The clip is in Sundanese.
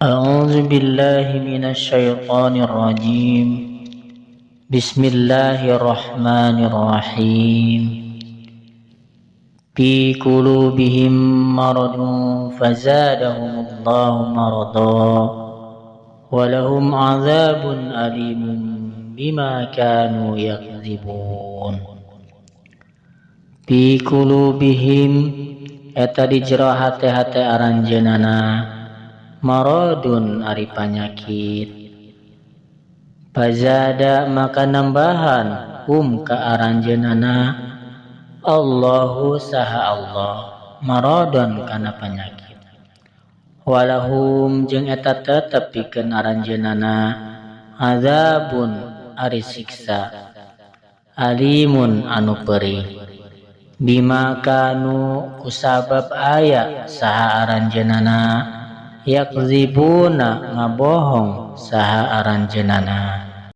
أعوذ بالله من الشيطان الرجيم. بسم الله الرحمن الرحيم. في قلوبهم مرض فزادهم الله مرضا ولهم عذاب أليم بما كانوا يكذبون. في قلوبهم eta di jero hate-hate aranjeunana, maradun ari panyakit, fazada maka nambahan, hum ka aranjeunana, Allahu saha Allah, maradon kana panyakit, walahum jeung eta tetep pikeun aranjeunana, azabun ari siksa, alimun anu perih, bima kanu kusabab aya saha aranjeunana, yakzibuna ngabohong saha aranjeunana.